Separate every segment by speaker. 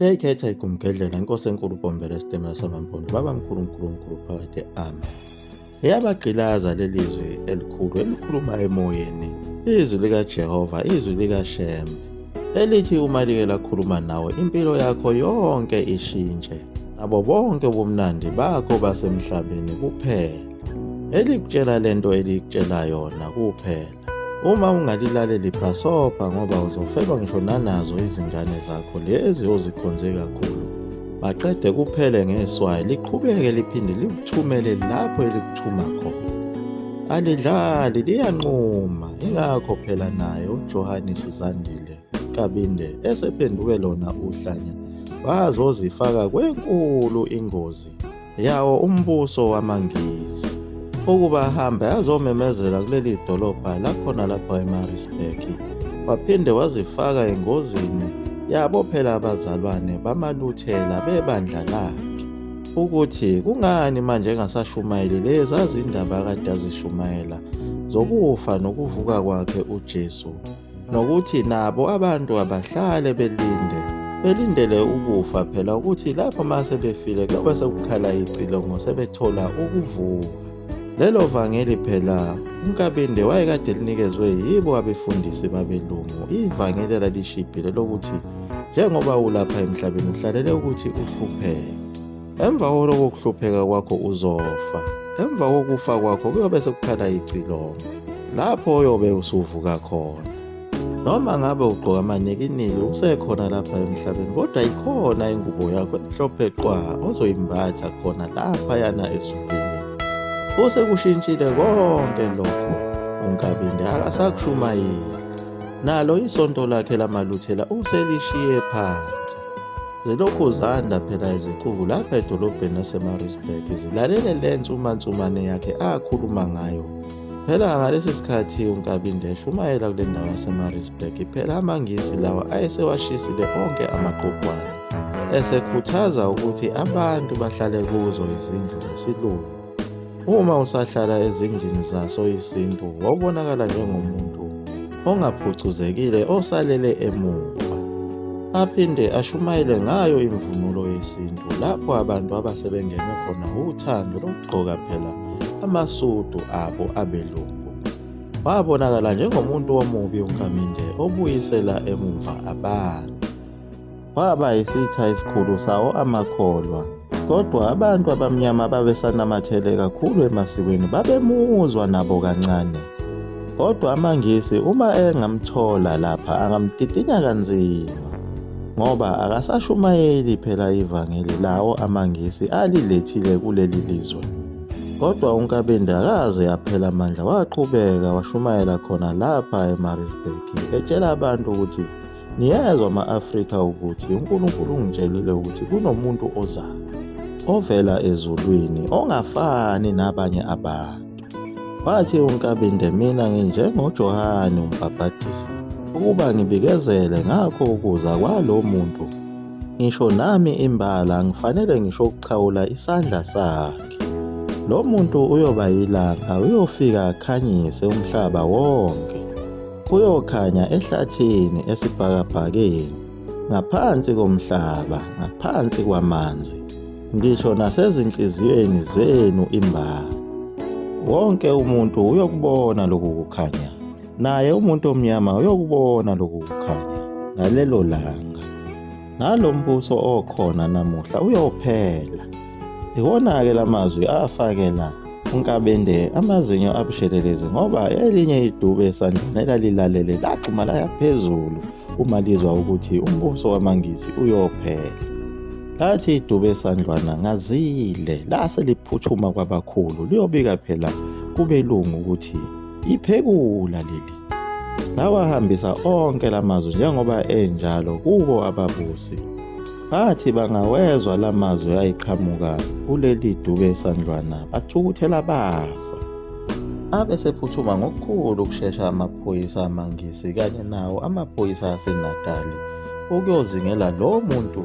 Speaker 1: Liyayikhetha igumgedlela inkosi enkulu uBhombela esitimela samaMpondo baba mkhulu uNkulunkulu phakade amen. Liyabagqilaza leli zwi elikhulu elikhuluma emoyeni, izwi likaJehova, izwi likaShembe, elithi uma like lakhuluma nawe impilo yakho yonke ishintshe, nabo bonke ubumnandi bakho basemhlabeni kuphela. Elikutshela lento elikutshela yona kuphela. Uma ungalilaleli bhasobha ngoba uzofelwa ngisho nanazo izingane zakho lezi ozikhonze kakhulu. Maqede kuphele ngeswayi liqhubeke liphinde likuthumele lapho elikuthuma khona. Alidlali liyanquma ingakho phela naye uJohannes Zandile Nkabinde esephenduke lona uhlanya wazozifaka kwenkulu ingozi yawo umbuso wamaNgisi ukuba ahambe azomemezela kuleli dolobha lakhona lapha eMaritzburg. Waphinde wazifaka engozini yabo phela abazalwane bamaLuthela bebandla lakhe ukuthi kungani manje engasashumayeli lezi azindaba akade azishumayela zokufa nokuvuka kwakhe uJesu nokuthi nabo abantu abahlale belinde belindele ukufa phela ukuthi lapho uma sebefile kuyobe sekukhala icilongo sebethola ukuvuka. Lelo vangeli phela uNkabinde wayekade linikezwe yibo abefundisi babelungu, ivangeli elalishibhile lokuthi njengoba ulapha emhlabeni uhlalele ukuthi uhlupheke. Emva kwaloko kuhlupheka kwakho uzofa. Emva kokufa kwakho kuyobe sekukhala icilongo, lapho oyobe usuvuka khona. Noma ngabe ugqoka amanikiniki usekhona lapha emhlabeni, kodwa ikhona ingubo yakho emhlophe qwa ozoyimbatha khona laphayana ezulwini. Usekushintshile konke lokho uNkabinde akasakushumayeli. Nalo isonto lakhe lamaLuthela uselishiye phansi. Zilokhu zanda phela izixuku lapha edolobheni laseMaritzburg zilalele le nsumansumane yakhe akhuluma ngayo. Phela ngalesi sikhathi uNkabinde eshumayela kule ndawo yaseMaritzburg phela amaNgisi lawa ayesewashisile onke amaqhugwane esekhuthaza ukuthi abantu bahlale kuzo izindlu zesilungu. Uma usahlala ezindlini zaso isintu wawubonakala njengomuntu ongaphucuzekile osalele emuva. Aphinde ashumayele ngayo imvunulo yesintu lapho abantu abasebengenwe khona uthando lokugqoka phela amasudu abo abelungu. Wabonakala njengomuntu omubi uNkaminde obuyisela emumva abantu. Waba yisitha esikhulu sawo amakholwa. Kodwa abantu abamnyama babesanamathele kakhulu emasikweni babemuzwa nabo kancane. Kodwa amaNgisi uma engamthola lapha angamtitinya kanzima ngoba akasashumayeli phela ivangeli lawo amaNgisi alilethile kuleli lizwe. Kodwa uNkabinde akaze aphela amandla waqhubeka washumayela khona lapha eMaritzburg etshela abantu ukuthi Niyezwa ma-Afrika ukuthi uNkulunkulu ungitshelile ukuthi kunomuntu ozayo ovela ezulwini ongafani nabanye abantu. Wathi uNkabinde mina nginjengoJohane umbhabhadisi ukuba ngibikezele ngakho ukuza kwalo muntu. Ngisho nami imbala ngifanele ngisho ukuxhawula isandla sakhe. Lo muntu uyoba yilanga uyofika akhanyise umhlaba wonke. Kuyokhanya ehlathini esibhakabhakeni, ngaphansi komhlaba, ngaphansi kwamanzi, ngisho nasezinhliziyweni zenu imbala. Wonke umuntu uyokubona lokhu kukhanya, naye umuntu omnyama uyokubona lokhu kukhanya ngalelo langa. Nalo mbuso okhona namuhla uyophela. Iwona-ke la mazwi afakela uNkabende amazinyo abushelelezi ngoba elinye idube esandleni elalilalele lagxuma laya phezulu uma lizwa ukuthi umbuso wamaNgisi uyophela. Lathi idube esandlwana ngazile lase liphuthuma kwabakhulu liyobika phela kubelungu ukuthi iphekula leli. Lawahambisa onke la mazwi njengoba enjalo kubo ababusi. Bathi bangawezwa la mazwi ayiqhamuka kuleli dube esandlwana bathukuthela bafa. Abe sephuthuma ngokukhulu ukushesha amaphoyisa amaNgisi kanye nawo amaphoyisa aseNatali ukuyozingela lo muntu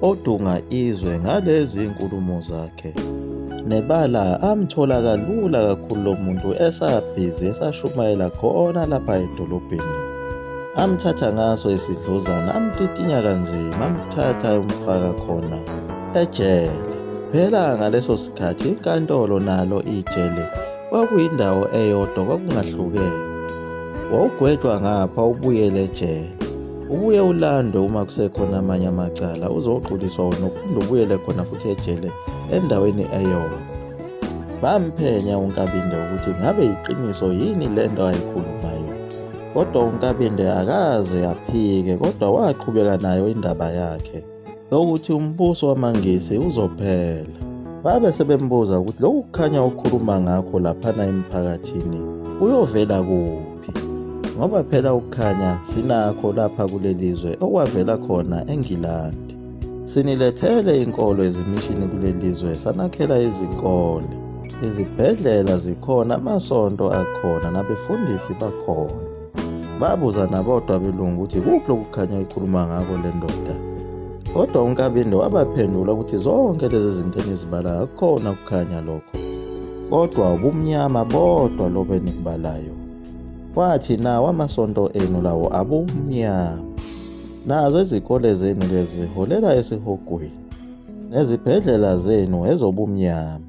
Speaker 1: odunga izwe ngalezi nkulumo zakhe. Nebala amthola kalula kakhulu lo muntu esabhizi esashumayela khona lapha edolobheni. Amthatha ngaso isidlozana amtitinya kanzima amthatha ayomfaka khona ejele. Phela ngaleso sikhathi inkantolo nalo ijele kwakuyindawo eyodwa kwakungahlukene. Wawugwetshwa ngapha ubuyele ejele. Ubuye ulandwe uma kusekhona amanye amacala uzoquliswa wona uphinde ubuyele khona futhi ejele endaweni eyodwa. Bamphenya uNkabinde ukuthi ngabe yiqiniso yini le nto ayikhulumayo. Kodwa uNkabinde akaze aphike kodwa waqhubeka nayo indaba yakhe yokuthi umbuso wamaNgisi uzophela. Babe sebembuza ukuthi lokhu kukhanya okhuluma ngakho laphana emphakathini kuyovela kuphi ngoba phela ukukhanya sinakho lapha kuleli zwe okwavela khona eNgilandi. Sinilethele inkolo ezimishini kuleli zwe sanakhela izikole, izibhedlela zikhona, amasonto akhona nabefundisi bakhona. Babuza nabodwa abelungu ukuthi kuphi lokukhanya ikhuluma ngako le ndoda. Kodwa uNkabinde wabaphendula ukuthi zonke lezi zinto enizibalayo akukhona ukukhanya lokho, kodwa ubumnyama bodwa lobo enikubalayo. Wathi nawo amasonto enu lawo abumnyama. Nazo izikole zenu lezi ziholela esihogweni, nezibhedlela zenu ezobumnyama.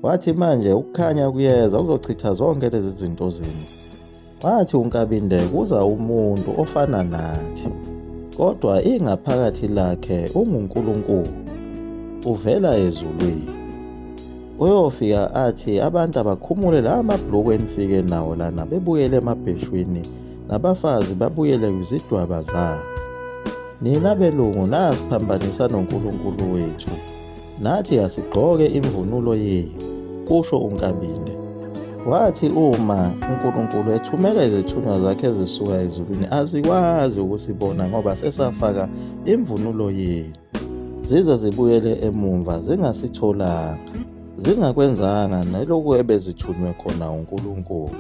Speaker 1: Wathi manje ukukhanya kuyeza kuzochitha zonke lezi zinto zenu. Wathi uNkabinde kuza umuntu ofana nathi, kodwa ingaphakathi lakhe unguNkulunkulu, uvela ezulwini. Uyofika athi abantu abakhumule la mabhulukwe enifike nawo lana bebuyele emabheshwini nabafazi babuyele kwizidwaba zabo. Nina belungu nasiphambanisa noNkulunkulu wethu, nathi asigqoke imvunulo yenu, kusho uNkabinde. Wathi uma uNkulunkulu ethumela izithunywa zakhe ezisuka ezulwini azikwazi ukusibona ngoba sesafaka imvunulo yenu. Zize zibuyele emumva zingasitholanga. Zingakwenzanga neloku ebezithunywe khona uNkulunkulu.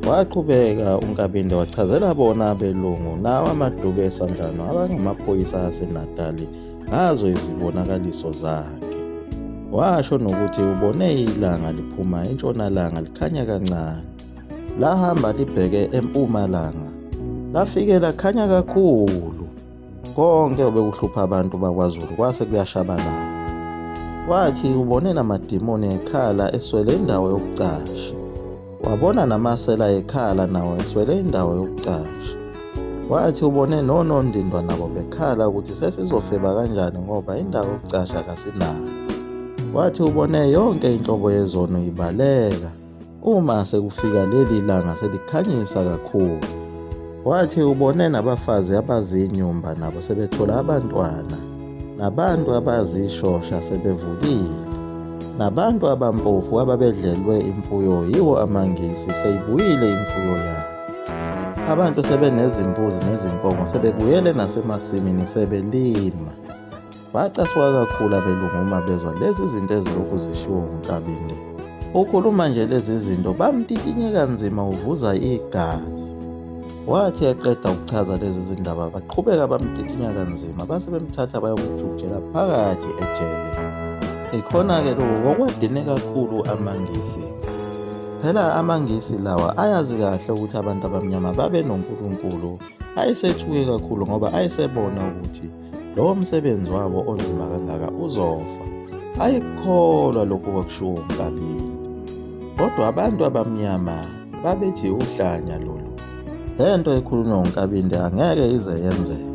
Speaker 1: Waqhubeka uNkabinde wachazela bona abelungu nawo amadube esandlano abangamaphoyisa aseNatali ngazo izibonakaliso zakhe. Washo nokuthi ubone ilanga liphuma entshonalanga likhanya kancane. Lahamba libheke empumalanga. Lafike lakhanya kakhulu. Konke obekuhlupha abantu bakwaZulu kwase kuyashabalala. Wathi ubone namadimoni ekhala eswele indawo yokucasha. Wabona namasela ekhala nawo eswele indawo yokucasha. Wathi ubone nonondindwa nabo bekhala ukuthi sesizofeba kanjani ngoba indawo yokucasha kasinayo. Wathi ubone yonke inhlobo yezono ibaleka. Uma sekufika leli langa selikhanyisa kakhulu. Wathi ubone nabafazi abazinyumba nabo sebethola abantwana, nabantu abazishosha sebevukile, nabantu abampofu ababedlelwe imfuyo yiwo amaNgisi seyibuyile imfuyo yabo. Abantu sebenezimbuzi nezinkomo sebebuyele nasemasimini sebelima. Bacasuka kakhulu abelungu uma bezwa lezi zinto ezilokhu zishiwo uNkabinde. Ukhuluma nje lezi zinto bamtitinye kanzima uvuza igazi. Wathi eqeda ukuchaza lezi zindaba baqhubeka bamtitinya kanzima base bemthatha bayomjukujela phakathi ejele. Ikhona-ke lokhu kokwadine kakhulu amaNgisi. Phela amaNgisi lawa ayazi kahle ukuthi abantu abamnyama babenoNkulunkulu. Ayesethuke kakhulu ngoba ayesebona ukuthi Lowo msebenzi wabo onzima kangaka uzofa. Ayekukholwa lokhu kwakushiwo uNkabinde. Kodwa abantu abamnyama babethi uhlanya lolu. Le nto ekhulunywa uNkabinde angeke ize yenzeke.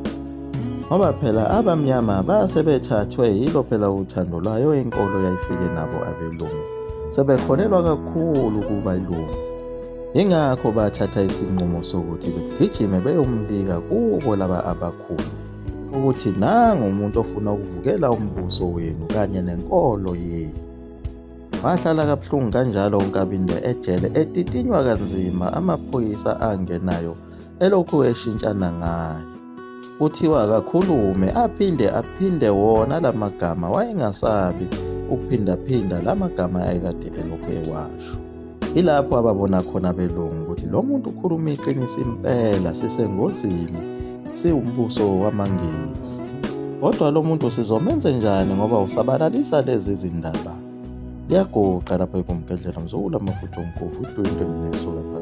Speaker 1: Ngoba phela abamnyama base bethathwe yilo phela uthando lwayo inkolo yayifike nabo abelungu. Sebekholelwa kakhulu kubalungu. Yingakho bathatha isinqumo sokuthi begijime beyombika kubo laba abakhulu ukuthi nangu umuntu ofuna ukuvukela umbuso wenu kanye nenkolo yenu. Wahlala kabuhlungu kanjalo uNkabinde ejele etitinywa kanzima amaphoyisa angenayo elokhu eshintshana ngaye. Kuthiwa akakhulume aphinde aphinde wona la magama wayengasabi ukuphindaphinda la magama ayekade elokhu ewasho. Yilapho ababona khona abelungu ukuthi lo muntu ukhuluma iqiniso impela sisengozini siwumbuso wamaNgisi. Kodwa lo muntu sizomenze njani ngoba usabalalisa lezi zindaba. Liyaguqa lapha ekumgedlela mzukulu amafutha omkhovu idwendwe mneso lapha.